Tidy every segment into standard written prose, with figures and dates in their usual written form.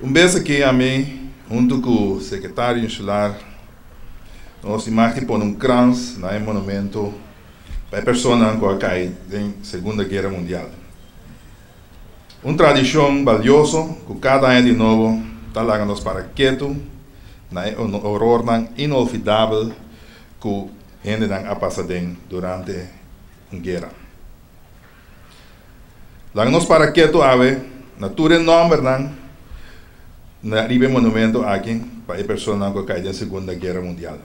Un bes aki ami huntu ku Sekretario Insular nos tin mag di pone un krans na e monumento pa e personanan ku a kai den Segunda Guera Mundial. Un tradishon balioso ku kada aña di nobo ta laga nos para ketu na e orornan inolvidabel ku hendenan a pasa den durante un guera. Laga nos para ketu awe na tur e nòmbernan na riba e monumento aki pa e personanan ku a kai den Segunda Guera Mundial,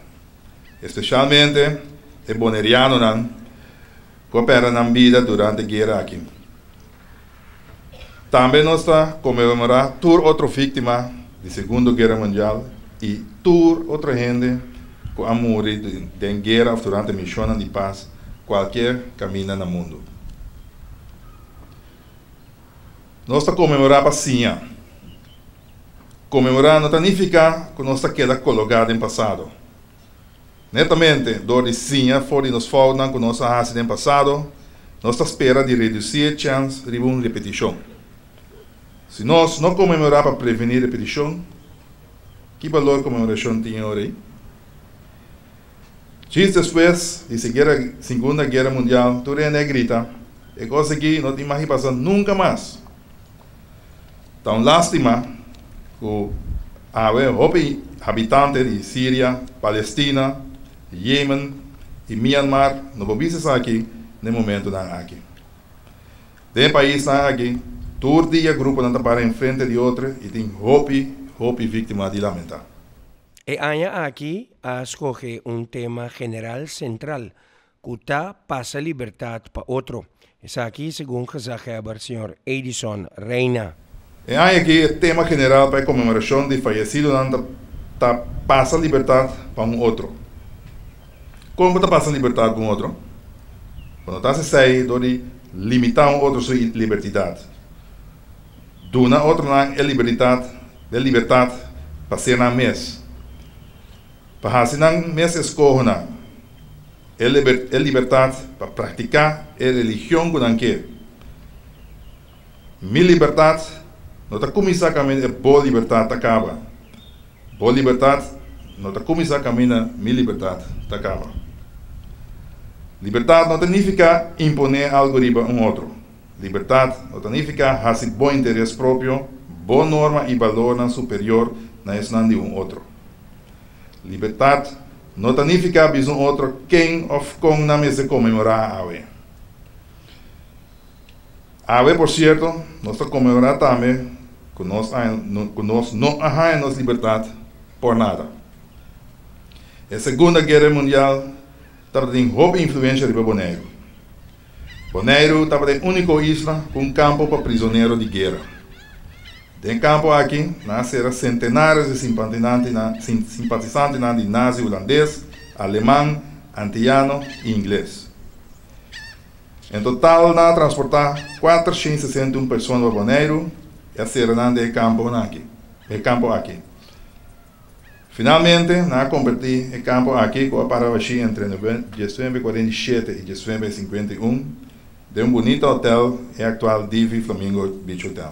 espesialmente e bonerianonan ku a pèrdè nan bida durante e guera aki. Tambe nos ta konmemorá tur otro víktima di Segundo Guera Mundial i tur otro hende ku a muri den guera òf durante mishonnan di pas kualkier kaminda na mundu. Nos ta konmemorá pa siña. Konmemorá no ta nifiká ku nos ta keda kologá den pasado. Netamente dor di siña for di nos foutnan ku nos a hasi den pasado, nos ta spera di redusí e chèns riba un repetishon. Si nos no konmemorá pa prevení repetishon, ki balor konmemorashon tin e ora ei? Djis despues di Segunda Guera Mundial, tur hende a grita, E kos aki no tin mag pasa nunka mas! Ta un lástima ku awe hopi habitante di Siria, Palestina, Yemen i Myanmar no por bisa esaki na e momentunan aki. Den e paisnan aki tur dia gruponan ta para enfrente di otro i tin hopi, hopi víktima di lamentá. E aña aki a skohe un tema general sentral ku ta pasa libertat pa otro. Esaki segun gezaghebber señor Edison Reina. E aña aki e tema general pa e konmemorashon di fayesidonan ta ta pasa libertat pa un otro. Kon bo ta pasa libertat ku un otro? Bo no ta hasi esei dor di limitá un otro su libertidat. Duna otronan e libertidat e libertat pa ser nan mes. Pa hasi nan mes eskohonan, e e libertat pa praktiká e religion ku nan ke. Mi libertat no ta kuminsá kaminda e bo libertat ta kaba. Bo libertat no ta kuminsá kaminda mi libertat ta kaba. Libertat no ta nifiká imponé algu riba un otro. Libertat no ta nifiká hasi bo interes propio, bo norma i balornan superior na esnan di un otro. Libertat no ta nifiká bisa un otro ken òf kon nan mester konmemorá awe. Awe, por sierto, nos ta konmemorá tambe ku nos ku nos no a haña nos libertat por nada. E Segunda Guera Mundial tabatin hopi influensha riba Boneiru. Boneiru tabata e úniko isla ku un kampo pa prizonero di guera. Den e kampo aki nan a sera sentenares di simpatisantenan di nazi hulandes, aleman, antiyano i ingles. En total nan a transportá 461 persona pa Boneiru i a sera nan den e kampo aki. Finalmente, nan a kombertí e kampo aki, ku a para bashí entre 1947 i 1951, den un bunita hotel, e aktual Divi Flamingo Beach Hotel.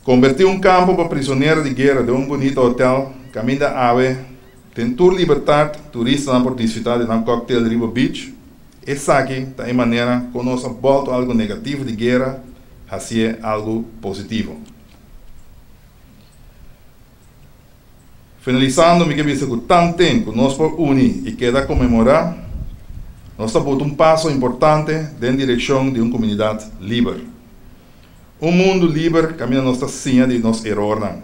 Kombertí un kampo pa prisonero di guera den un bunita hotel, kaminda awe, den tur libertat, turistanan por disfrutá di nan kòktel riba beach, esaki ta e manera kon nos a bòltu algu negativo di guera hasié algu positivo. Finalisando mi ke bisa ku tanten ku nos por uni i keda konmemorá, nos ta buta un paso importante den direkshon di un komunidat liber. Un mundu liber kaminda nos ta siña di nos erornan.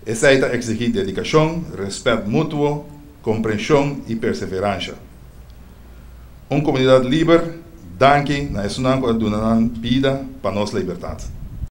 Esei ta eksigí dedikashon, rèspèt mutuo, komprenshon i perseveransha. Un komunidat liber, danki na esunnan ku a duna nan bida pa nos libertat.